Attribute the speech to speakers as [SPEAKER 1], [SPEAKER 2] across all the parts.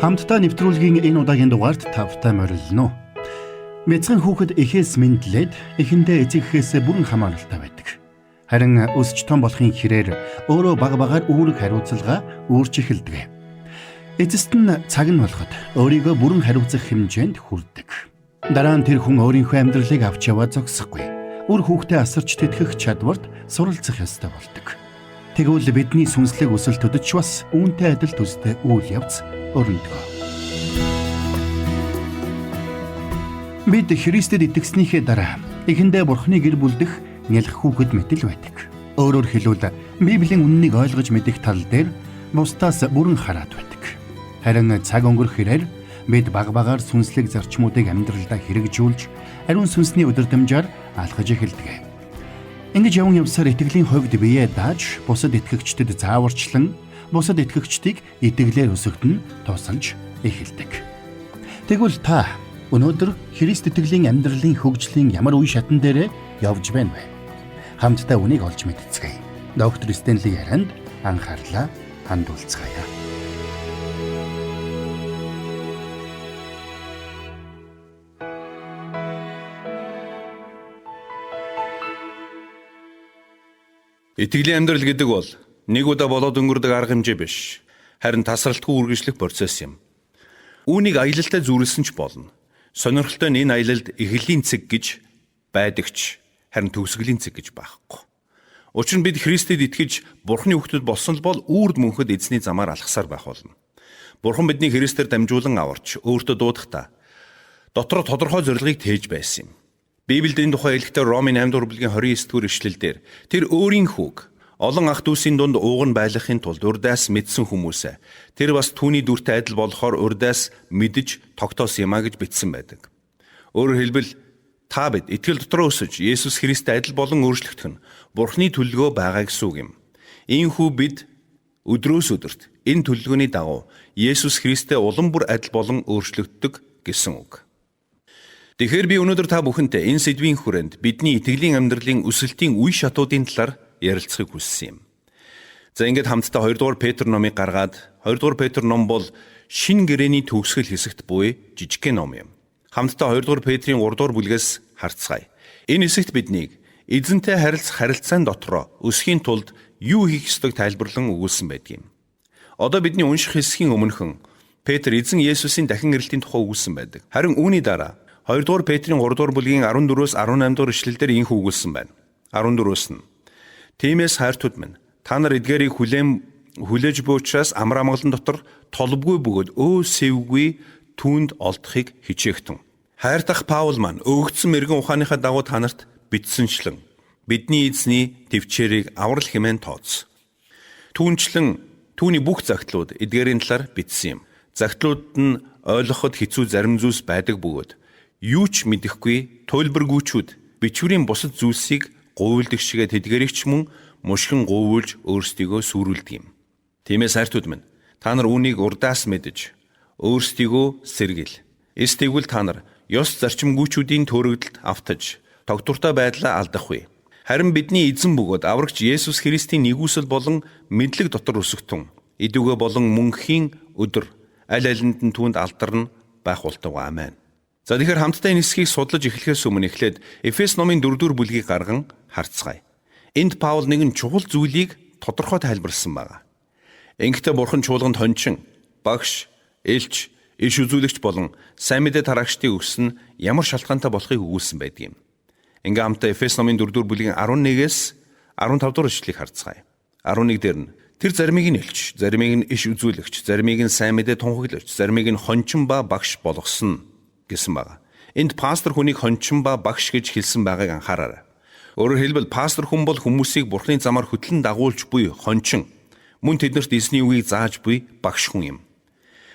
[SPEAKER 1] Хамтдаа нэвтрүүлгийн энэ удаагийн дугаард тавтай морилно. Бяцхан хүүхэд эхээс мэндлээд эхэндээ эцэг эхээсээ бүрэн хамааралтай байдаг. Харин өсч том болохын хэрээр өөрөө баг багаар үүрэг хариуцлага үүрч эхэлдэг. Эцэст нь цаг нь болоход өөрийгөө бүрэн хариуцах хэмжээнд хүрдэг. Дараа нь тэр хүн өөрийнхөө амьдралыг авч яваа зогсохгүй. Үр хүүхдээ асарч тэтгэх чадварт суралцах ёстой болдог. Тэгвэл бидний сүнслэг өсөлтөд ч бас үүнтэй адил төстэй үйл явц өрнөдөг. Бид Христэд итгэснийхээ дараа эхэндээ Бурхны гэр бүл дэх нялх хүүхэд мэт л байдаг. Өөрөөр хэлбэл, Библийн үнэнийг ойлгож мэдэх тал дээр бусдаас бүрэн хараад байдаг. Харин цаг өнгөрөх хэрээр бид баг багаар сүнслэг зарчмуудыг амьдралдаа хэрэгжүүлж, ариун сүнсний удирдамжаар алхаж эхэлдэг. Ингэж яван явсаар итгэлийн хувьд биеэ дааж, бусад итгэгчдэд зааварчлан, бусад итгэгчдийг итгэлээр өсгөхөд нь тусалж эхэлдэг. Тэгвэл та өнөөдөр Христ итгэлийн амьдралын хөгжлийн ямар үе шатан дээр явж байна вэ? Хамтдаа үнийг олж мэдцгээе. Доктор Стенли ярианд анхаарлаа хандуулцгаая.
[SPEAKER 2] Итгэлийн амьдрал гэдэг бол нэг удаа болоод өнгөрдөг арга хэмжээ биш. Харин тасралтгүй үргэлжлэх процесс юм. Үүнийг аялалтай зүйрлэсэн ч болно. Сонирхолтой нь энэ аялалд эхлэлийн цэг гэж байдагч, харин төгсгөлийн цэг гэж байхгүй. Учир нь бид Христэд итгэж Бурхны хүүхдүүд болсон л бол үүрд мөнхөд эзний замаар алхасаар байх болно. Бурхан биднийг Христээр дамжуулан аварч өөртөө дуудахдаа дотроо тодорхой зорилгыг тээж байсан юм. Библиэд энэ тухай хэлэхдээ Ромын 8 дугаар бүлгийн 29 дугаар ишлэлдэр тэр өөрийн хүүг олон ах дүүсийн дунд ууг нь байлгахын тулд урдаас мэдсэн хүмүүсээ тэр бас түүний дүртэй адил болохоор урдаас мэдэж тогтоосон юм а гэж бичсэн байдаг. Өөрөөр хэлбэл, та бид итгэл дотроо өсөж Есүс Христтэй адил болон өөрчлөгдөх нь Бурхны төлөвлөгөө байгаа гэсэн үг юм. Иймхүү бид өдрөөс өдөрт энэ төлөвлөгөөний дагуу Есүс Христтэй улам бүр адил болон өөрчлөгддөг гэсэн үг. Тэгэхээр би өнөөдөр та бүхэнтэй энэ сэдвийн хүрээнд бидний итгэлийн амьдралын өсөлтийн үе шатуудын талаар ярилцахыг хүссэн юм. За, ингээд хамтдаа 2 дугаар Петр номыг гаргаад, 2 дугаар Петр ном бол шинэ гэрээний төгсгөл хэсэгт буй жижигхэн ном юм. Хамтдаа 2 дугаар Петрийн 3 дугаар бүлгээс харцгаая. Энэ хэсэгт биднийг эзэнтэй харилцах харилцаан дотроо өсөхийн тулд юу хийх ёстойг тайлбарлан өгүүлсэн байдаг юм. Одоо бидний унших хэсгийн өмнөхөн Петр эзэн Есүсийн дахин ирэлтийн тухай өгүүлсэн байдаг. Харин үүний дараа 2 дугаар Петрийн 3 дугаар бүлгийн 14-өөс 18 дугаар ишлэлдэр ийхүү өгүүлсэн байна. 14-өөс нь: "Тиймээс, хайртууд минь, та нар эдгээрийг хүлээж буй учраас амар амгалан дотор толбгүй бөгөөд өө сэвгүй түүнд олдохыг хичээхтэн. Хайрт ах Паул маань өгөгдсөн мэргэн ухааныхаа дагуу та нарт бичсэнчлэн бидний эзний тэвчээрийг аврал хэмээн тооц. Түүнчлэн түүний бүх загтлууд эдгээрийн талаар бичсэн юм. Загтлууд нь ойлгоход хэцүү зарим зүйлс байдаг бөгөөд юу ч мэдэхгүй туйлбаргүйчүүд бичвэрийн бусад зүйлсийг гуйлдаг шигээ тэдгэрийг ч мөн мушгин гуйвуулж өөрсдийгөө сүрүүлдэг юм. Тиймээс, хайртууд минь, та нар үүнийг урдаас мэдэж өөрсдийгөө сэргийл. Эс тэгвэл та нар ёс зарчимгүйчүүдийн төөрөгдөлд автаж тогтвортой байдлаа алдахгүй. Харин бидний эзэн бөгөөд аврагч Есүс Христийн нигүүлсэл болон мэдлэг дотор өсөгтөн эдүгэ болон мөнхийн өдөр аль алинд нь түүнд алдарна байх болтугай. Амен." За, тэгэхээр хамтдаа энэ хэсгийг судлаж эхлэхээс өмнө эхлээд Эфес номын 4-р бүлгийг гарган харцгаая. Энд Паул нэгэн чухал зүйлийг тодорхой тайлбарласан байна. Ингэхдээ Бурхан чуулганд хончин, багш, элч, иш үзүүлэгч болон сайн мэдээ тараагчдыг өгсөн нь ямар шалтгаантай болохыг өгүүлсэн байдаг юм. Ингээ хамтдаа Эфес номын 4-р бүлгийн 11-ээс 15 дугаар ишлэлийг харцгаая. 11 дээр нь: "Тэр заримыг нь элч, заримыг нь иш үзүүлэгч, заримыг нь сайн мэдээ тунхаглагч, заримыг нь хончин ба багш болгосон" гэсэн байна. Энд пастор хүнийг хончин ба багш гэж хэлсэн байгааг анхаараарай. Өөрөөр хэлбэл, пастор хүн бол хүмүүсийг Бурхны замаар хөтлөн дагуулж буй хончин, мөн тэднэрт эзний үгийг зааж буй багш хүн юм.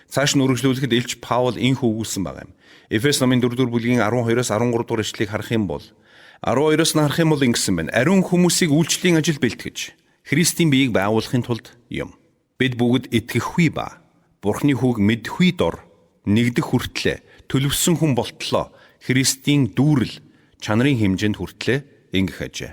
[SPEAKER 2] Цааш нь үргэлжлүүлэхэд элч Паул ийхүү өгүүлсэн байгаа юм. Эфес номын 4-р бүлгийн 12-оос 13 дугаар ишлэлийг харах юм бол, 12-оос нь харах юм бол ингэсэн байна: "Ариун хүмүүсийг үйлчлэлийн ажил бэлтгэж Христийн биеийг байгуулахын тулд юм. Бид бүгд итгэхгүй ба Бурхны хүүг мэдхгүй дор нэгдэх хүртлээ төлөвсөн хүн болтлоо Христийн дүүрэл чанарын хэмжээнд хүртлээ ингэх ажээ.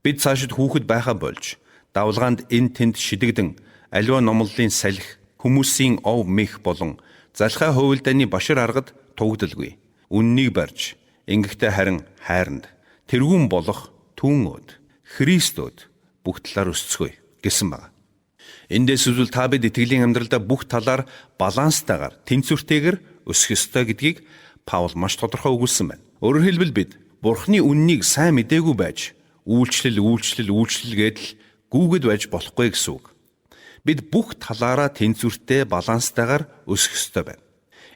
[SPEAKER 2] Бид цаашид хүүхэд байхаа болж давлгаанд эн тэнд шидэгдэн аливаа номлолын салхи Хүмүүсийн ов мэх болон залхай хувилдааны башир аргад тугдалгүй. Үннийг барьж, ингэхдээ харин хайранд тэргүүн болох түүн өд Христод бүх талаар өсцгөөе гэсэн байна. Эндээс үзвэл та бид итгэлийн амьдралдаа бүх талаар баланстайгаар, тэнцвэртэйгээр өсөх ёстой гэдгийг Паул маш тодорхой өгүүлсэн байна. Өөрөөр хэлбэл бид Бурхны үннийг сайн мдээгүй байж үйлчлэл, үйлчлэл, үйлчлэл гэдэл гүгэд байж болохгүй гэсэн үг. Бид бүх талаараа тэнцвэртэй, баланстайгаар өсөх ёстой байна.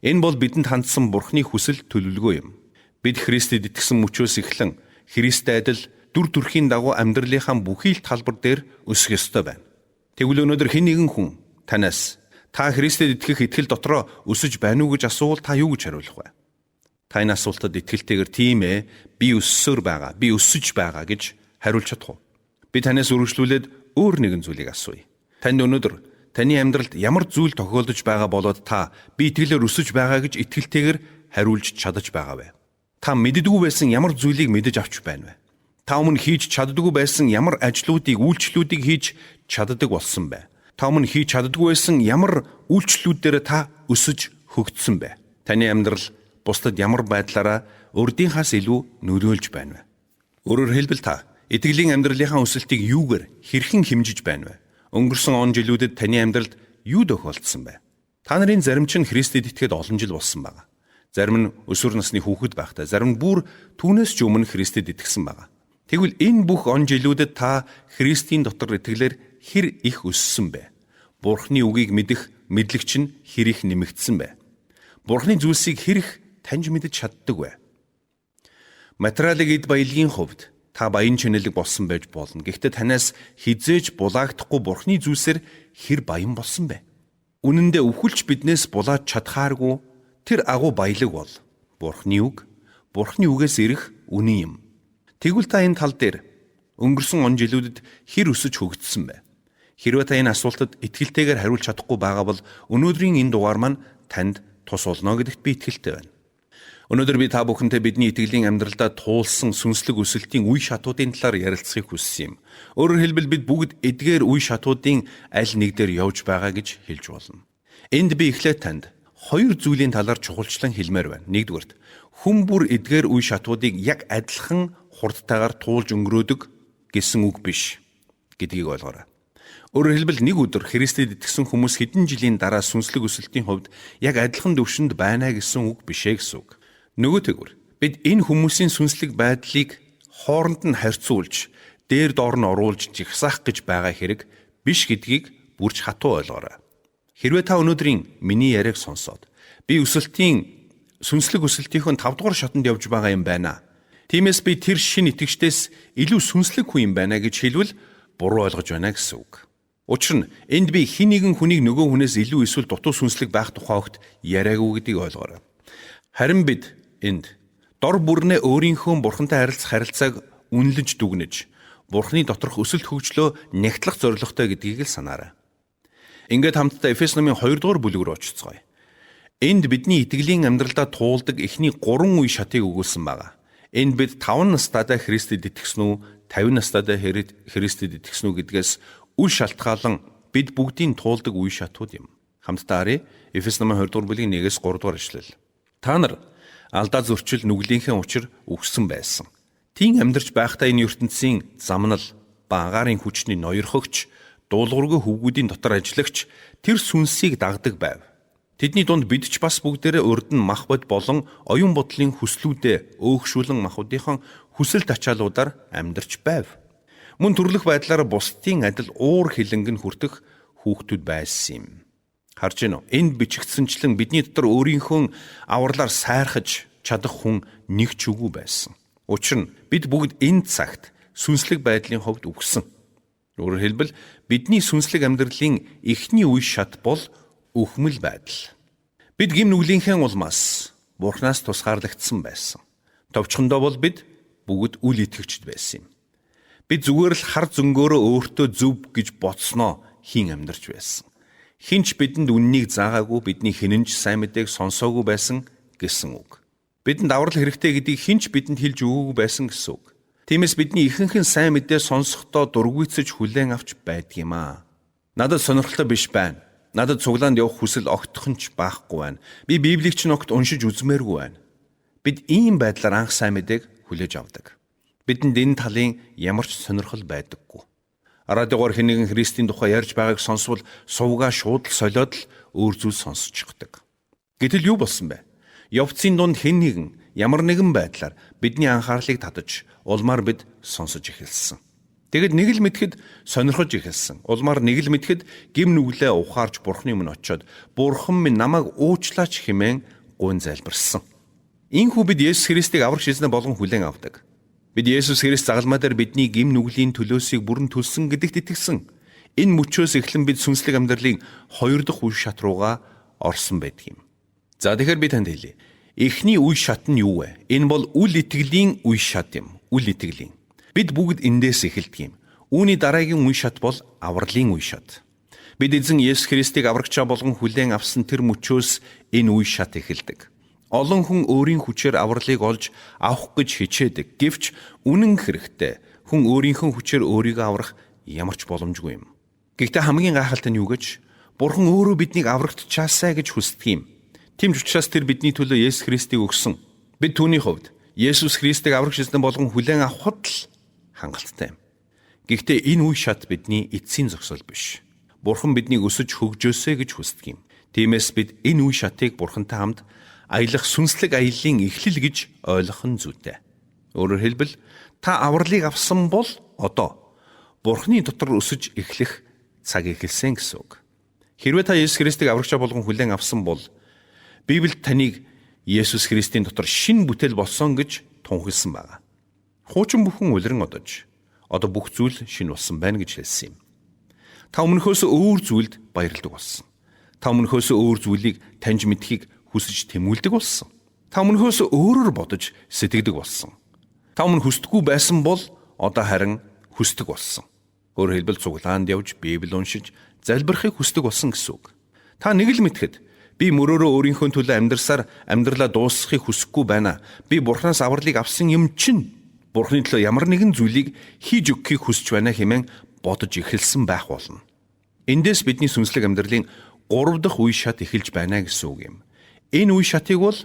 [SPEAKER 2] Энэ бол бидэнд хандсан Бурхны хүсэл төлөвлөгөө юм. Бид Христэд итгэсэн мөчөөс эхлэн Христтэй адил дүр төрхийн дагуу амьдралынхаа бүхий л талбар дээр өсөх ёстой байна. Тэгвэл өнөөдөр хэн нэгэн хүн танаас та Христэд итгэх итгэл дотроо өсөж байна уу гэж асуувал та юу гэж хариулах вэ? Та энэ асуултад итгэлтэйгээр тийм ээ, би өссөөр байгаа, би өсөж байгаа гэж хариулж чадах уу? Би танаас үргэлжлүүлээд өөр нэгэн зүйлийг асууя. Танд өнөөдөр таны амьдралд ямар зүйл тохиолдож байгаа болоод та би итгэлээр өсөж байгаа гэж итгэлтэйгээр хариулж чадаж байгаа вэ? Та мэддэггүй байсан ямар зүйлийг мэдэж авч байна вэ? Та өмнө хийж чаддаггүй байсан ямар ажлуудыг, үйлчлүүдийг хийж чаддаг болсон бэ? Та өмнө хийж чаддаггүй байсан ямар үйлчлүүдээр та өсөж хөгжсөн бэ? Таны амьдрал бусдад ямар байдлаараа урдынхаас илүү нөлөөлж байна вэ? Өөрөөр хэлбэл та итгэлийн амьдралынхаа өсөлтийг юугаар хэрхэн хэмжиж байна вэ? Өнгөрсөн он жилүүдэд таны амьдралд юу тохиолдсон бэ? Та нарын зарим чинь Христэд итгээд олон жил болсон байна. Зарим нь өсвөр насны хүүхэд байхдаа, зарим нь бүр түүнээс ч өмнө Христэд итгэсэн байна. Тэгвэл энэ бүх он жилүүдэд та Христийн дотор итгэлээр хэр их өссөн бэ? Бурхны үгийг мэдэх мэдлэг чинь хэр их нэмэгдсэн бэ? Бурхны зүйлсийг хэр их таньж мэдэж чаддаг вэ? Материалын эд баялагын хувьд та баян чинэлэг болсон байж болно. Гэхдээ танаас хизээж булаагдахгүй Бурхны зүйлсээр хэр баян болсон бэ? Үнэн дээр үхэлч биднээс булааж чадхааргүй тэр агуу баялаг бол Бурхны үг, Бурхны үгээс ирэх үнэн юм. Тэгвэл та энэ тал дээр өнгөрсөн он жилүүдэд хэр өсөж хөгжсөн бэ? Хэрвээ та энэ асуултад итгэлтэйгээр хариулж чадахгүй байгаа бол өнөөдрийн энэ дугаар маань танд тус болно гэдэгт би итгэлтэй байна. Өнөөдөр би та бүхэнтэй бидний итгэлийн амьдралдаа туулсан сүнслэг өсөлтийн үе шатуудын талаар ярилцахыг хүссэн юм. Өөрөөр хэлбэл бид бүгд эдгээр үе шатуудын аль нэг дээр явж байгаа гэж хэлж болно. Энд би эхлээд танд хоёр зүйлийн талаар чухалчлан хэлмээр байна. Нэгдүгээрт, хүн бүр эдгээр үе шатуудыг яг адилхан хурдтайгаар туулж өнгөрөөдөг гэсэн үг биш гэдгийг ойлгоорой. Өөрөөр хэлбэл нэг өдөр Христэд итгэсэн хүмүүс хэдэн жилийн дараа сүнслэг өсөлтийн хувьд яг адилхан түвшинд байна гэсэн үг биш ээ гэсэн үг. Нөгөө тэгвэр бид энэ хүмүүсийн сүнслэг байдлыг хооронд нь харьцуулж, дээр доор нь оруулж жигсаах гэж байгаа хэрэг биш гэдгийг бүрч хатуу ойлгоорой. Хэрвээ та өнөөдрийн миний яриаг сонсоод би өсөлтийн сүнслэг өсөлтийнхөө 5 дугаар шатанд явж байгаа юм байна. Тиймээс би тэр шинэ итгэгчдээс илүү сүнслэг хүн юм байна гэж хэлбэл буруу ойлгож байна гэсэн үг. Учир нь энд би хэн нэгэн хүнийг нөгөө хүнээс илүү эсвэл дутуу сүнслэг байх тухай огт яриаггүй гэдгийг ойлгоорой. Харин бид энд дор бүрнээ өөрийнхөө бурхантай харилцах харилцааг үнэлж дүгнэж, бурхны доторх өсөлт хөгжлөө нягтлах зорилготой гэдгийг л санаарай. Ингээд хамтдаа Эфес номын 2 дугаар бүлэг рүү очицгоё. Энд бидний итгэлийн амьдралдаа туулдаг эхний 3 үе шатыг өгүүлсэн байна. Энд бид 5 настайдаа Христэд итгэсэн үү, 50 настайдаа Христэд итгэсэн үү гэдгээс үл шалтгаалan бид бүгдийн туулдаг үе шатууд юм. Хамтдаа харъя. Эфес номын 2 дугаар бүлгийн 1-ээс 3 дугаар ишлэл. Та нар алдаа зөрчил нүглийнхээ учир үхсэн байсан. Тийм амьдарч байхдаа энэ ертөнцийн замнал ба агаарын хүчний ноёрхогч, дуулуургүй хөвгүүдийн дотор ажиллагч тэр сүнсийг дагдаг байв. Тэдний дунд бид ч бас бүгдээрээ урд нь мах бод болон оюун бодлын хүслүүдээ өөгшүүлэн махбодынхон хүсэл тачаалуудаар амьдарч байв. Мөн төрлөх байдлаар бусдын адил уур хилэнг нь хүртэх хүүхдүүд байсан юм. Харж байна уу? Энд бичигдсэнчлэн бидний дотор өөрийнхөө авралаар сайрхаж чадах хүн нэг ч үгүй байсан. Учир нь бид бүгд энэ цагт сүнслэг байдлын хувьд үхсэн. Өөрөөр хэлбэл бидний сүнслэг амьдралын эхний үе шат бол үхмэл байдал. Бид гим нүглийнхээ улмаас Бурханаас тусгаарлагдсан байсан. Товчхондоо бол бид бүгд үл итгэгчд байсан юм. Бид зүгээр л хар зөнгөөрөө өөртөө зөв гэж бодсноо хийн амьдарч байсан. Хинч бидэнд үннийг заагаагүй, бидний хинэн ч сайн мэдээг сонсоогүй байсан гэсэн үг. Бидэнд аврал хэрэгтэй гэдгийг хинч бидэнд хэлж өгөөгүй байсан гэсэн үг. Тиймээс бидний ихэнх нь сайн мэдээ сонсохдоо дургүйцэж хүлээн авч байдаг юм аа. Надад сонирхолтой биш байна. Надад цуглаанд явах хүсэл огтхон ч байхгүй байна. Би Библийг ч огт уншиж үзмээргүй байна. Бид ийм байдлаар анх сайн мэдээг хүлээж авдаг. Бидэнд энэ талын ямар ч сонирхол байдаггүй. Радиогоор хэн нэгэн Христийн тухай ярьж байгааг сонсвол сувгаа шууд л солиод л өөр зүйл сонсчихдаг. Гэтэл юу болсон бэ? Явцын дунд хэн нэгэн ямар нэгэн байдлаар бидний анхаарлыг татаж улмаар бид сонсож эхэлсэн. Тэгэд нэг л мэдэхэд сонирхож эхэлсэн. Улмаар нэг л мэдэхэд гим нүглээ ухаарч Бурхны өмнө очиод Бурхан минь намайг уучлаач хэмээн гуйн залбирсан. Ийхүү бид Есүс Христийг аврагч эзнээ болгон хүлээн авдаг. Бид Есүс Христ загалмай дээр бидний гим нүглийн төлөөсийг бүрэн төлсөн гэдэгт итгэсэн. Энэ мөчөөс эхлэн бид сүнслэг амьдралын хоёр дахь үе шат руугаа орсон байдаг юм. За, тэгэхээр би танд хэлье. Эхний үе шат нь юу вэ? Энэ бол үл итгэлийн үе шат юм. Үл итгэлийн. Бид бүгд эндээс эхэлдэг юм. Үүний дараагийн үе шат бол авралын үе шат. Бид эзэн Есүс Христийг аврагчаа болгон хүлээн авсан тэр мөчөөс энэ үе шат эхэлдэг. Олон хүн өөрийн хүчээр авралыг олж авах гэж хичээдэг. Гэвч үнэн хэрэгтээ хүн өөрийнхөө хүчээр өөрийгөө аврах ямар ч боломжгүй юм. Гэхдээ хамгийн гайхалтай нь юу гэж Бурхан өөрөө биднийг аврагдчаасай гэж хүсдэг юм. Тийм ч учраас тэр бидний төлөө Есүс Христийг өгсөн. Бид түүний хувьд Есүс Христийг аврагч эзэн болгон хүлээн авахад л хангалттай юм. Гэхдээ энэ үе шат бидний эцсийн зогсоол биш. Бурхан биднийг өсөж хөгжөөсэй гэж хүсдэг юм. Тиймээс бид энэ үе шатыг Бурхантай хамт аялах сүнслэг аяллаа эхлэл гэж ойлгох нь зүйтэй. Өөрөөр хэлбэл, та авралыг авсан бол одоо Бурханы дотор өсөж эхлэх цаг эхэлсэн гэсэн үг. Хэрвээ та Есүс Христийг аврагчаа болгон хүлээн авсан бол Библиэд таныг Есүс Христийн дотор шинэ бүтээл болсон гэж тунхагласан байна. Хуучин бүхэн улиран одож одоо бүх зүйл шинэ болсон байна гэж хэлсэн юм. Та өмнөхөөс өөр зүйлд баярладаг болсон. Та өмнөхөөс өөр зүйлийг таньж мэдхийг хүсэж тэмүүлдэг болсон. Та өмнөхөөс өөрөөр бодож сэтгэдэг болсон. Та өмнө хүсдэггүй байсан бол одоо харин хүсдэг болсон. Өөрөөр хэлбэл, цуглаанд явж Библи уншиж залбирахыг хүсдэг болсон гэсэн үг. Та нэг л мэтгэд би мөрөөрөө өөрийнхөө төлөө амьдрсаар амьдралаа дуусгахыг хүсэхгүй байна. Би Бурханаас авралыг авсан юм чинь Бурханы төлөө ямар нэгэн зүйлийг хийж өгөхийг хүсэж байна хэмээн бодож эхэлсэн байх болно. Эндээс бидний сүнслэг амьдралын 3 дахь үе шат эхэлж байна гэсэн үг юм. Энэ үе шатыг бол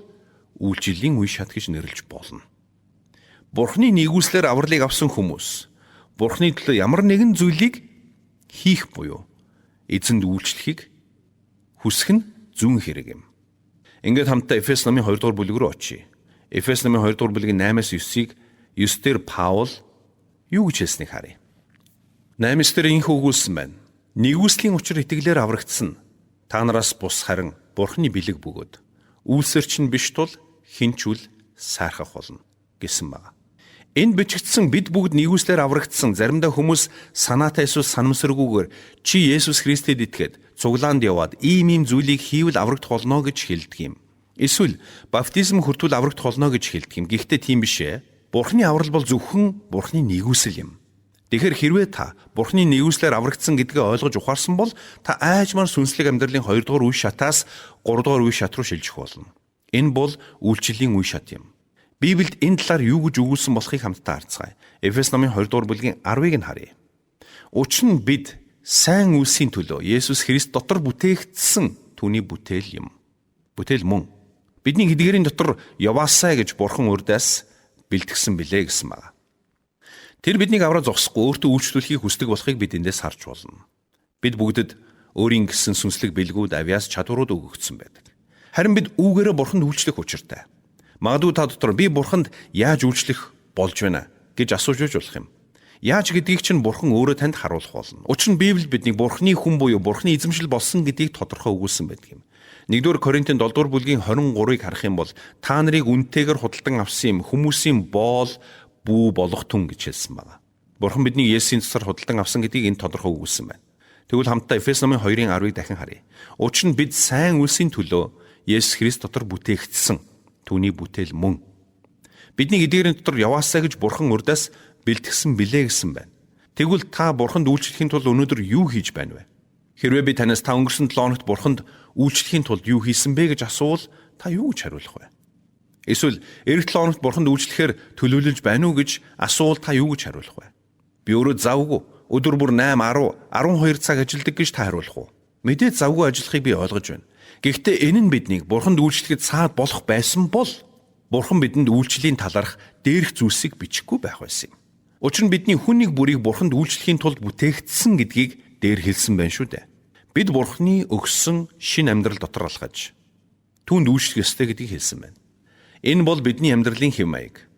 [SPEAKER 2] үйлчлэлийн үе шат гэж нэрлэж болно. Бурхны нигүүлслээр авралыг авсан хүмүүс Бурхны төлөө ямар нэгэн зүйлийг хийх буюу эзэнд үйлчлэхийг хүсэх нь зүүн хэрэг юм. Ингээд хамтдаа Эфес номын 2 дугаар бүлэг рүү очие. Эфес номын 2 дугаар бүлгийн 8-аас 9-ийг 9 дээр Паул юу гэж хэлснийг харъя. 8 дээр инх өгүүлсэн байна. Нигүүлслийн учир итгэлээр аврагдсан. Та нараас бус харин Бурхны бэлэг бөгөөд үйлсээр чинь биш тул хэн ч үл сайрхах болно гэсэн байна. Энд бичигдсэн бид бүгд нигүүлслээр аврагдсан. Заримдаа хүмүүс санаатай эсвэл санамсаргүйгээр чи Есүс Христэд итгээд цуглаанд яваад ийм ийм зүйлийг хийвэл аврагдах болно гэж хэлдэг юм. Эсвэл баптизм хүртвэл аврагдах болно гэж хэлдэг юм. Гэхдээ тийм биш ээ. Бурхны аврал бол зөвхөн Бурхны нигүүлсэл юм. Тэгэхээр хэрвээ та Бурхны нигүүлслээр аврагдсан гэдгээ ойлгож ухаарсан бол та аажмаар сүнслэг амьдралын 2 дугаар үе шатаас 3 дугаар үе шат руу шилжих болно. Энэ бол үйлчлэлийн үе шат юм. Библиэд энэ талаар юу гэж өгүүлсэн болохыг хамтдаа харцгаая. Эфес номын 2 дугаар бүлгийн 10-ыг нь харъя. Учир нь бид сайн үйлсийн төлөө Есүс Христ дотор бүтээгдсэн түүний бүтээл юм. Бүтээл мөн. Бидний эдгээрийн дотор яваасай гэж Бурхан урьдаас бэлтгэсэн билээ гэсэн байна. Тэр биднийг авраа зогсохгүй өөртөө үйлчлүүлэхийг хүсдэг болохыг бид эндээс харж болно. Бид бүгдэд өөрийн гэсэн сүнслэг бэлгүүд, авиас чадварууд өгөгдсөн байдаг. Харин бид үүгээрээ Бурханд үйлчлэх учиртай. Магадгүй та дотор би Бурханд яаж үйлчлэх болж байна гэж асууж байж болох юм. Яаж гэдгийг чинь Бурхан өөрөө танд харуулах болно. Учир нь Библи биднийг Бурханы хүн буюу Бурханы эзэмшил болсон гэдгийг тодорхой өгүүлсэн байдаг юм. 1-р Коринтын 7 дугаар бүлгийн 23-ыг харах юм бол та нарыг үнэтэйгээр худалдан авсан юм хүмүүсийн боол бүү болох түн гэж хэлсэн байна. Бурхан биднийг Есүсийн цусаар худалдан авсан гэдгийг энэ тодорхой өгүүлсэн байна. Тэгвэл хамтдаа Эфес номын 2-ын 10-ыг дахин харъя. Учир нь бид сайн үйлсийн төлөө Есүс Христ дотор бүтээгдсэн. Түүний бүтээл мөн. Бидний эдгээрийн дотор яваасай гэж Бурхан урдаас бэлтгэсэн билээ гэсэн байна. Тэгвэл та Бурханд үйлчлэхийн тулд өнөөдөр юу хийж байна вэ? Хэрвээ би танаас та өнгөрсөн 7 хоногт Бурханд үйлчлэхийн тулд юу хийсэн бэ гэж асуувал та юу гэж хариулах вэ? Эсвэл эх 7 хоногт Бурханд үйлчлэхээр төлөвлөж байна уу гэж асуувал та юу гэж хариулах вэ? Би өөрөө завгүй өдөр бүр 8, 10, 12 цаг ажилладаг гэж та хариулах уу? Мэдээж завгүй ажиллахыг би ойлгож байна. Гэхдээ энэ нь биднийг Бурханд үйлчлэхэд саад болох байсан бол Бурхан бидэнд үйлчлэлийн талаарх дээрх зүйлсийг бичихгүй байх байсан юм. Учир нь бидний хүн нэг бүрийг Бурханд үйлчлэхийн тулд бүтээгдсэн гэдгийг дээр хэлсэн байна шүү дээ. Бид Бурханы өгсөн шинэ амьдрал дотор алхаж түүнд үйлчлэх ёстой гэдгийг хэлсэн байна. Энэ бол бидний амьдралын хэв маяг.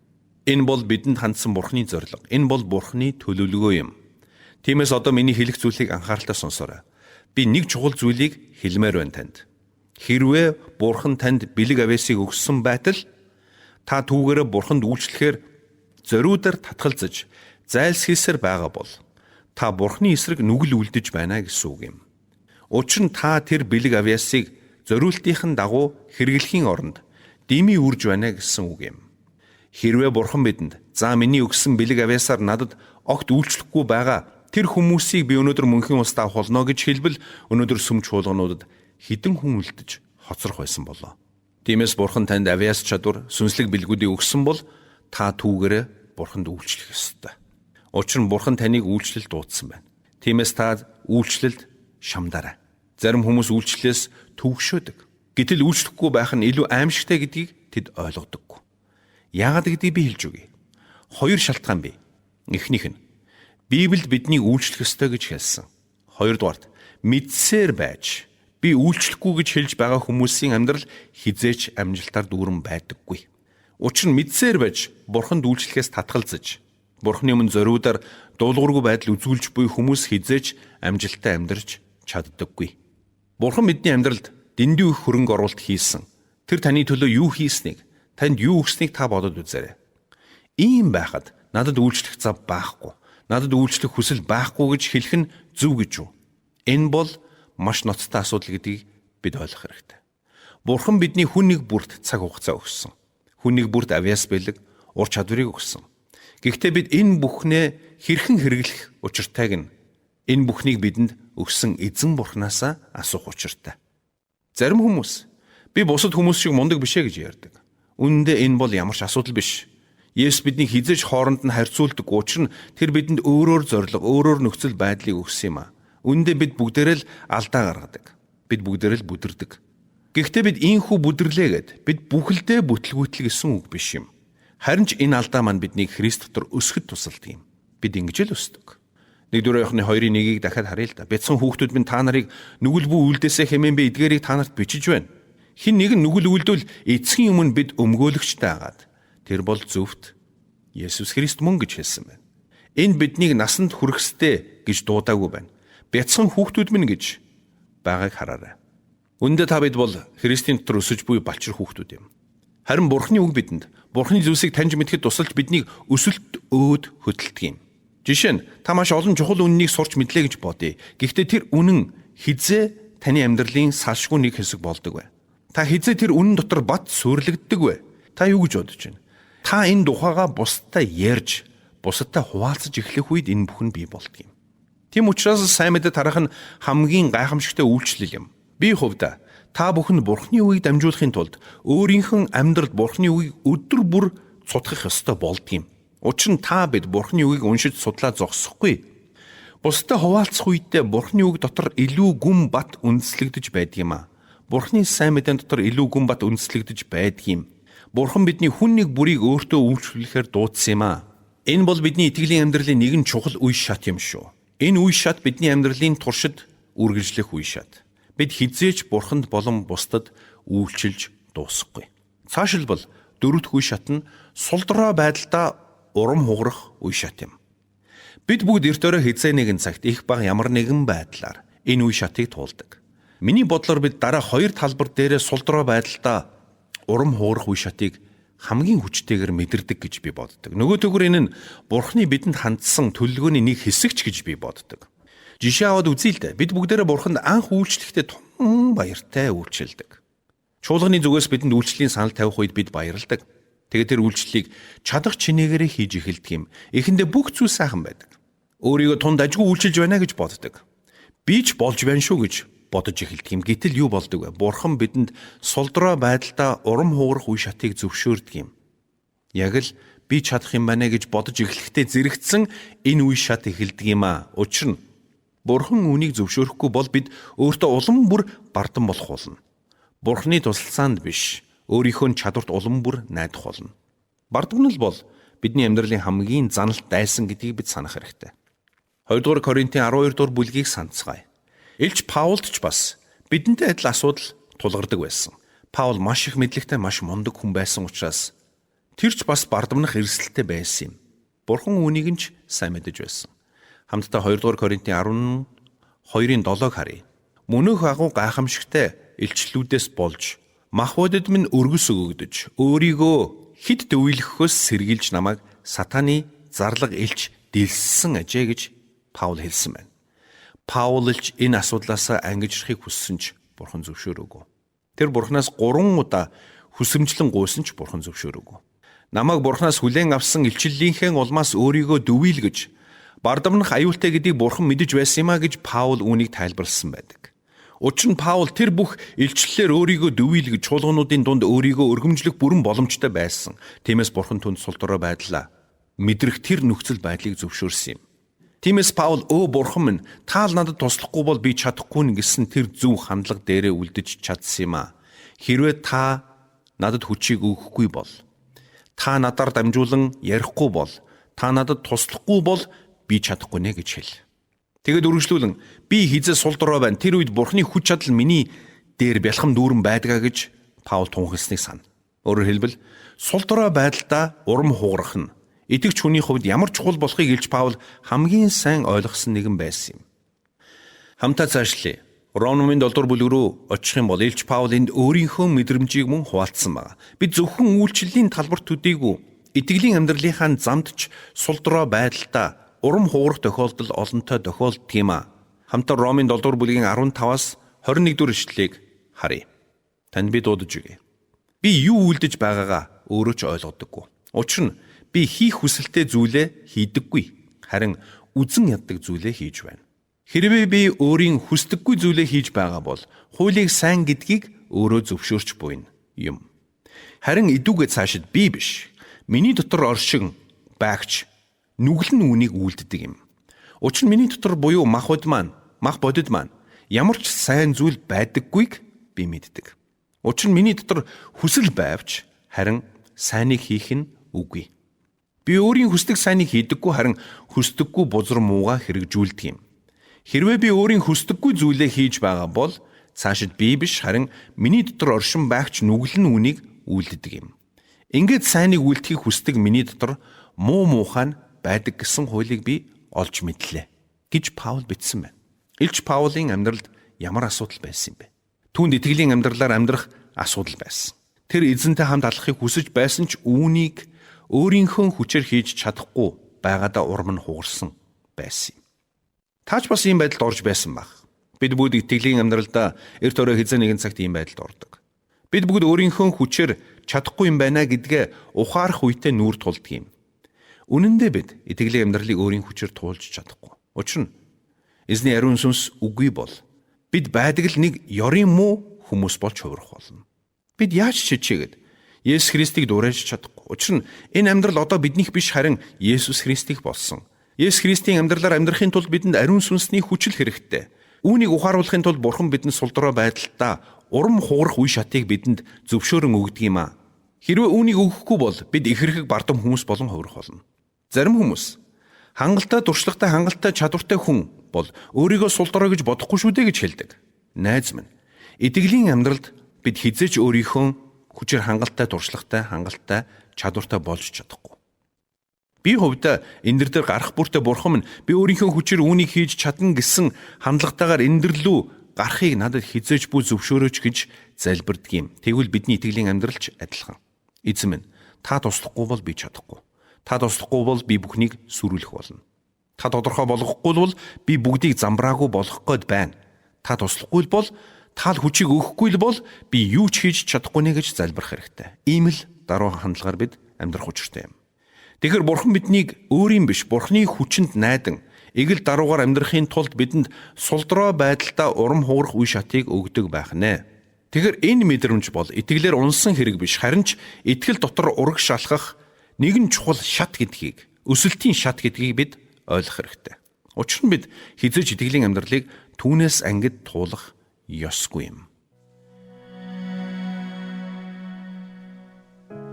[SPEAKER 2] Энэ бол бидэнд хандсан Бурханы зорилго. Энэ бол Бурханы төлөвлөгөө юм. Тиймээс одоо миний хэлэх зүйлийг анхааралтай сонсоорой. Би нэг чухал зүйлийг хэлмээр байна танд. Хэрвээ Бурхан танд бэлэг авьяасыг өгсөн байтал та түүгээрээ Бурханд үйлчлэхээр зориудаар татгалзаж зайлсхийсээр байгаа бол та Бурханы эсрэг нүгэл үлдэж байна гэсэн үг юм. Учир нь та тэр бэлэг авьяасыг зориултын дагуу хэрэглэхийн оронд дими үрж байна гэсэн үг юм. Хэрвээ Бурхан бидэнд "За миний өгсөн бэлэг авьяасаар надад огт үйлчлэхгүй байгаа тэр хүмүүсийг би өнөөдөр мөнхийн улсад авах болно" гэж хэлбэл өнөөдөр сүм чуулгануудад хэдэн хүн үлдэж хоцрох байсан болоо. Тиймээс Бурхан танд авьяас чадвар, сүнслэг бэлгүүдийг өгсөн бол та түүгээрээ Бурханд үйлчлэх ёстой. Учир нь Бурхан таныг үйлчлэлд дуудсан байна. Тиймээс та үйлчлэлд шамдаарай. Зарим хүмүүс үйлчлэлээс төвшөөдөг. Гэтэл үйлчлэхгүй байх нь илүү аимшигтай гэдгийг тэд ойлгодоггүй. Яагаад гэдгийг би хэлж өгье. Хоёр шалтгаан бий. Эхнийх нь Библиэд биднийг үйлчлэх ёстой гэж хэлсэн. Хоёрдугаарт мэдсээр байж би үйлчлэхгүй гэж хэлж байгаа хүмүүсийн амьдрал хэзээ ч амжилтаар дүүрэн байдаггүй. Учир нь мэдсээр байж Бурханд үйлчлэхээс татгалзаж Бурхны өмнө зориудаар дуулуургүй байдал үзүүлж буй хүмүүс хэзээ ч амжилттай амьдарч чаддаггүй. Бурхан бидний амьдралд дэндүү их хөрөнгө оруулалт хийсэн. Тэр таны төлөө юу хийснийг, танд юу өгснийг та бодод үзээрэй. Ийм байхад надад үйлчлэх зав байхгүй, надад үйлчлэх хүсэл байхгүй гэж хэлэх нь зөв гэж юу? Энэ бол маш ноцтой асуудал гэдгийг бид ойлгох хэрэгтэй. Бурхан бидний хүн нэг бүрт цаг хугацаа өгсөн. Хүн нэг бүрт авьяас бэлэг, ур чадварыг өгсөн. Гэхдээ бид энэ бүхнээ хэрхэн хэрэглэх учиртайг нь энэ бүхнийг бидэнд өгсөн эзэн Бурханаасаа асуух учиртай. Зарим хүмүүс би бусад хүмүүс шиг мундаг биш ээ гэж ярьдаг. Үнэн дээр энэ бол ямар ч асуудал биш. Есүс биднийг хэзээ ч хооронд нь харьцуулдаг. Учир нь тэр бидэнд өөрөөр зорилго, өөрөөр нөхцөл байдлыг өгсөн юм а. Үнэн дээр бид бүгдээрээ л алдаа гаргадаг. Бид бүгдээрээ л бүдэрдэг. Гэхдээ бид ийхүү бүдэрлээ гэд бид бүхэлдээ бүтлгүүтэл гэсэн үг биш юм. Харин ч энэ алдаа маань биднийг Христ дотор өсөхөд тусалдаг юм. Бид ингэж л өсдөг. 1-р Иохны 2-1-ийг дахиад харъя л да. Бяцхан хүүхдүүд минь та нарыг нүгэл бүү үлдээсэй хэмээн би эдгээрийг та нарт бичиж байна. Хэн нэгэн нүгэл үлдвэл эцгийн өмнө бид өмгөөлөгчтэй агаад тэр бол зөвхт Есүс Христ мөн гэж хэлсэн байна. Энд биднийг насанд хүрэх ёстой гэж дуудаагүй байна. Бяцхан хүүхдүүд минь гэж байгааг хараарай. Үүндээ та бид бол Христийн дотор өсөж буй балчир хүүхдүүд юм. Харин Бурхны үг бидэнд Бурхны зүйлсийг таньж мэдэхэд тусалж биднийг өсөлт өөд хөдөлдөг юм. Жишээ нь та маш олон чухал үнэнийг сурч мэдлээ гэж бодъё. Гэхдээ тэр үнэн хэзээ таны амьдралын салшгүй нэг хэсэг болдог вэ? Та хэзээ тэр үнэн дотор бат суйрлагддаг вэ? Та юу гэж бодож байна? Та энэ тухайгаа бусдад ярьж, бусадтай хуваалцаж эхлэх үед энэ бүхэн бий болдог юм. Тийм учраас сайн мэдээ тарах нь хамгийн гайхамшигтай үйлчлэл юм. Би хувьдаа та бүхэнд Бурхны үгийг дамжуулахын тулд өөрийнх нь амьдралд Бурхны үгийг өдөр бүр цутгах ёстой болдог юм. Учир нь та бид Бурхны үгийг уншиж судлаа зогсохгүй. Бусдад хуваалцах үедээ Бурхны үг дотор илүү гүн бат үндэслэгдэж байдаг юм а. Бурхны сайн мэдэн дотор илүү гүн бат үндэслэгдэж байдаг юм. Бурхан бидний хүн нэг бүрийг өөртөө үйлчлүүлэхээр дуудсан юм а. Энэ бол бидний итгэлийн амьдралын нэгэн чухал үе шат юм шүү. Энэ үе шат бидний амьдралын туршид үргэлжлэх үе шат. Бид хэзээ ч Бурханд болон бусдад үйлчилж дуусахгүй. Цаашилбал дөрөв дэх үе шат нь сулдраа байдалдаа урам хугарах үе шат юм. Бид бүгд эрт өрөө хэзээ нэгэн цагт их бага ямар нэгэн байдлаар энэ үе шатыг туулдаг. Миний бодлоор бид дараа хоёр талбар дээрээ сулдраа байдалдаа урам хугарах үе шатыг хамгийн хүчтэйгээр мэдэрдэг гэж би боддог. Нөгөө төгөр энэ нь Бурхны бидэнд хандсан төлөвлөгөөний нэг хэсэг ч гэж би боддог. Жишээ аваад үзье л дээ. Бид бүгдээрээ Бурханд анх үйлчлэхдээ тун баяртай үйлчилдэг. Чуулганы зүгээс бидэнд үйлчлэлийн санал тавих үед бид баярладаг. Тэгээд тэр үйлчлэлийг чадах чинээгээрээ хийж эхэлдэг юм. Эхэндээ бүх зүйл сайхан байдаг. Өөрийгөө тунд ажгүй үйлчилж байна гэж боддог. Би ч болж байна шүү гэж бодож эхэлдэг юм. Гэтэл юу болдог вэ? Бурхан бидэнд сулдраа байдалдаа урам хугарах үе шатыг зөвшөөрдөг юм. Яг л би чадах юм байна гэж бодож эхлэхдээ зэрэгцсэн энэ үе шат эхэлдэг юм аа. Учир нь Бурхан үүнийг зөвшөөрөхгүй бол бид өөртөө улам бүр бардам болох болно. Бурханы тусалцаанд биш, өөрийнхөө чадварт улам бүр найдах болно. Бардамнал бол бидний амьдралын хамгийн заналт дайсан гэдгийг бид санах хэрэгтэй. 2 дугаар Коринтын 12 дугаар бүлгийг санацгаая. Элч Паулд ч бас бидэнтэй адил асуудал тулгардаг байсан. Паул маш их мэдлэгтэй, маш мундаг хүн байсан учраас тэр ч бас бардамнах эрсдэлтэй байсан юм. Бурхан үүнийг нь ч сайн мэдэж байсан. Хамтдаа 2 дугаар Коринтын 12-ын 7-ыг харъя. Мөнөөх агуу гайхамшигтай илчлүүдээс болж мах бодит минь өргөс өгөгдөж өөрийгөө хэд дөвөөлөхөөс сэргийлж намайг сатаны зарлага элч дэлссэн ажээ гэж Паул хэлсэн байна. Паул элч энэ асуудлаасаа ангижрахыг хүссэн ч Бурхан зөвшөөрөөгүй. Тэр Бурханаас 3 удаа хүсэмжлэн гуйсан ч Бурхан зөвшөөрөөгүй. Намайг Бурханаас хүлээн авсан илчлэлийнхээ улмаас өөрийгөө дөвийл гэж бардамнах аюултай гэдгийг Бурхан мэдэж байсан юм а гэж Паул үүнийг тайлбарласан байдаг. Учир нь Паул тэр бүх илчлэлээр өөрийгөө дөвийл гэж чуулгануудын дунд өөрийгөө өргөмжлөх бүрэн боломжтой байсан. Тиймээс Бурхан түнд сул дорой байдлаа мэдрэх тэр нөхцөл байдлыг зөвшөөрсөн юм. Тиймээс Паул өө Бурхан минь, та л надад туслахгүй бол би чадахгүй нь гэсэн тэр зөв хандлага дээрээ үлдэж чадсан юм а. Хэрвээ та надад хүчийг өгөхгүй бол, та надаар дамжуулан ярихгүй бол, та надад туслахгүй бол би чадахгүй нэ гэж хэл. Тэгэд үргэлжлүүлэн би хизээ сул дорой байна. Тэр үед Бурхны хүч чадал миний дээр бялхам дүүрэн байдгаа гэж Паул тунхагласныг сана. Өөрөөр хэлбэл сул дорой байдалдаа урам хугарах нь итгэгч хүний хувьд ямар чухал болохыг Элч Паул хамгийн сайн ойлгосон нэгэн байсан юм. Хамтаа цаашлая. Ром номын 7 дугаар бүлэг рүү очих юм бол Элч Паул энд өөрийнхөө мэдрэмжийг мөн хуваалцсан байна. Бид зөвхөн үйлчлэлийн талбар төдийгүй итгэлийн амьдралынхаа замд ч сул дорой байдалдаа урам хугарах тохиолдол олонтой тохиолддог юм а. Хамтаа Ромын 7 дугаар бүлгийн 15-аас 21 дугаар ишлэлийг харъя. Танд би дуудаж өгье. Би юу үйлдэж байгаагаа өөрөө ч ойлгодоггүй. Учир нь би хийх хүсэлтэй зүйлээ хийдэггүй. Харин үзэн яддаг зүйлээ хийж байна. Хэрвээ би өөрийн хүсдэггүй зүйлээ хийж байгаа бол хуулийг сайн гэдгийг өөрөө зөвшөөрч буйна юм. Харин идүүгээ цаашид би биш. Миний дотор оршин байгч нүгэл нь үүнийг үйлддэг юм. Учир нь миний дотор буюу мах бодит маань ямар ч сайн зүйл байдаггүйг би мэддэг. Учир нь миний дотор хүсэл байвч харин сайныг хийх нь үгүй. Би өөрийн хүсдэг сайныг хийдэггүй, харин хүсдэггүй бузар муугаа хэрэгжүүлдэг юм. Хэрвээ би өөрийн хүсдэггүй зүйлээ хийж байгаа бол цаашид би биш, харин миний дотор оршин байгч нүгэл нь үүнийг үйлддэг юм. Ингээд сайныг үйлдэхийг хүсдэг миний дотор муу муухай нь байдаг гэсэн хуулийг би олж мэдлээ гэж Паул бичсэн байна. Элч Паулын амьдралд ямар асуудал байсан юм бэ? Түүнд итгэлийн амьдралаар амьдрах асуудал байсан. Тэр эзэнтэй хамт алхахыг хүсэж байсан ч үүнийг өөрийнхөө хүчээр хийж чадахгүй байгаадаа урам нь хугарсан байсан юм. Таач бас ийм байдалд орж байсан баг. Бид бүгд итгэлийн амьдралдаа эрт орой хэзээ нэгэн цагт ийм байдалд ордог. Бид бүгд өөрийнхөө хүчээр чадахгүй юм байна гэдгээ ухаарах үедээ нүүр тулдаг юм. Үнэн дээр бид итгэлийн амьдралыг өөрийн хүчээр туулж чадахгүй. Учир нь эзний ариун сүнс үгүй бол бид байдаг л нэг ёрын муу хүмүүс болж хувирах болно. Бид яаж чичээгээд Есүс Христийг дуурайж чадахгүй. Учир нь энэ амьдрал одоо биднийх биш, харин Есүс Христийнх болсон. Есүс Христийн амьдралаар амьдрахын тулд бидэнд ариун сүнсний хүчил хэрэгтэй. Үүнийг ухааруулахын тулд Бурхан бидэнд сул дорой байдалдаа урам хугарах үе шатыг бидэнд зөвшөөрөн өгдөг юм а. Хэрвээ үүнийг өгөхгүй бол бид ихэрхэг бардам хүмүүс болон хувирах болно. Зарим хүмүүс хангалттай туршлагатай, хангалттай чадвартай хүн бол өөрийгөө сул дорой гэж бодохгүй шүү дээ гэж хэлдэг. Найз минь, итгэлийн амьдралд бид хэзээ ч өөрийнхөө хүчээр хангалттай туршлагатай, хангалттай чадвартай болж чадахгүй. Би хувьдаа энэ дэр гарах бүртээ Бурхан минь би өөрийнхөө хүчээр үүнийг хийж чадна гэсэн хандлагатайгаар энэ дэрлүү гарахыг надад хизээж бүү зөвшөөрөөч гэж залбирдаг юм. Тэгвэл бидний итгэлийн амьдрал ч адилхан. Эзэн минь, та туслахгүй бол би чадахгүй. Та туслахгүй бол би бүхнийг сүрүүлэх болно. Та тодорхой болгохгүй бол би бүгдийг замбраагүй болгох гээд байна. Та туслахгүй бол, та л хүчийг өгөхгүй л бол би юу ч хийж чадахгүй нэ гэж залбирах хэрэгтэй. Ийм л даруй хандлагаар бид амьдрах учиртай юм. Тэгэхээр Бурхан биднийг өөрийн биш, Бурханы хүчинд найдан эгэл даруугаар амьдрахын тулд бидэнд сулдроо байдалдаа урам хугарах үе шатыг өгдөг байх нэ. Тэгэхээр энэ мэдрэмж бол итгэлээр унсан хэрэг биш, харин ч итгэл дотор урагш алхах нэгэн чухал шат гэдгийг, өсөлтийн шат гэдгийг бид ойлгох хэрэгтэй. Учир нь бид хэзээ ч итгэлийн амьдралыг түүнээс ангид туулах ёсгүй юм.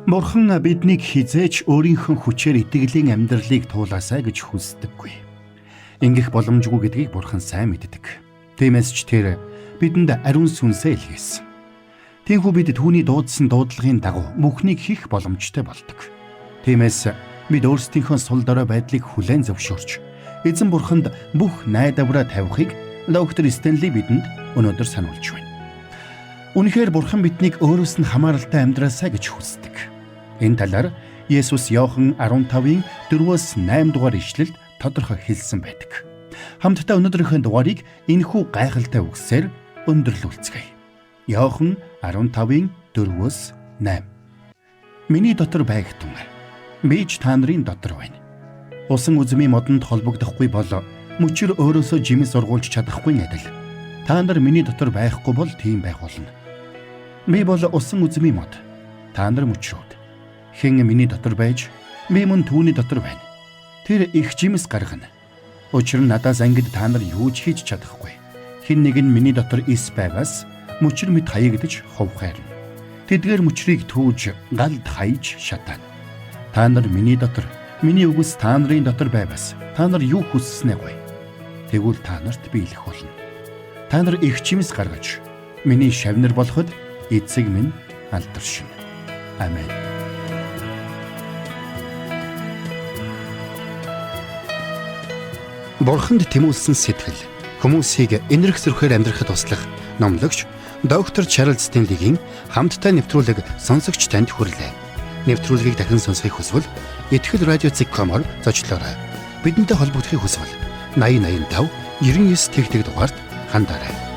[SPEAKER 1] Бурхан биднийг хэзээ ч өөрийнхөө хүчээр итгэлийн амьдралыг туулаасай гэж хүсдэггүй. Ингэх боломжгүй гэдгийг Бурхан сайн мэддэг. Тиймээс ч тэр бидэнд ариун сүнсээ илгээсэн. Тиймээс бид түүний дуудсан дуудлагын дагуу бүхнийг хийх боломжтой болдог. Тиймээс бид өөрсдийнхөө сул дорой байдлыг хүлээн зөвшөөрч эзэн Бурханд бүх найдвараа тавихыг доктор Стенли бидэнд өнөөдөр сануулж байна. Үнэхээр Бурхан биднийг өөрөөс нь хамааралтай амьдраасай гэж хүсдэг. Энэ талаар Есүс Иохан 15-ын 4-өөс 8 дугаар ишлэлд тодорхой хэлсэн байдаг. Хамтдаа өнөөдрийнхөө дугаарыг энэхүү гайхалтай үгсээр өндөрлүүлцгээе. Иохан 15-ын 4-өөс 8. Миний дотор байгтун. Би ч та нарын дотор байна. Усан үзмийн модонд холбогдохгүй бол мөчөр өөрөөсөө жимс ургуулж чадахгүй адил. Та нар миний дотор байхгүй бол тийм байх болно. Би бол усан үзмийн мод. Та нар мөчрүүд. Хэн миний дотор байж, би мөн түүний дотор байна. Тэр их жимс гаргана. Учир нь надаас ангид та нар юу ч хийж чадахгүй. Хэн нэг нь миний дотор ис байгаас мөчр мэт хаягдаж ховхайрна. Тэдгээр мөчрийг түүж галд хаяж шатаана. Та нар миний дотор, миний үгс та нарын дотор байвас та нар юу хүсснээ гуй. Тэгвэл та нарт биелэх болно. Та нар их жимс гаргаж миний шавнар болоход эцэг минь алдаршина. Амен. Бурханд тэмүүлсэн сэтгэл хүмүүсийг энэрх зөрхөөр амьдрахад туслах номлогч доктор Чарлз Стенлигийн хамттай нэвтрүүлэг сонсогч танд хүрлээ. Нэвтрүүлгийг дахин сонсохыг хүсвэл ихтгэл радио.com-оор зочлоорой. Бидэнтэй холбогдохыг хүсвэл 8085 99 тэгтэг дугаард хандаарай.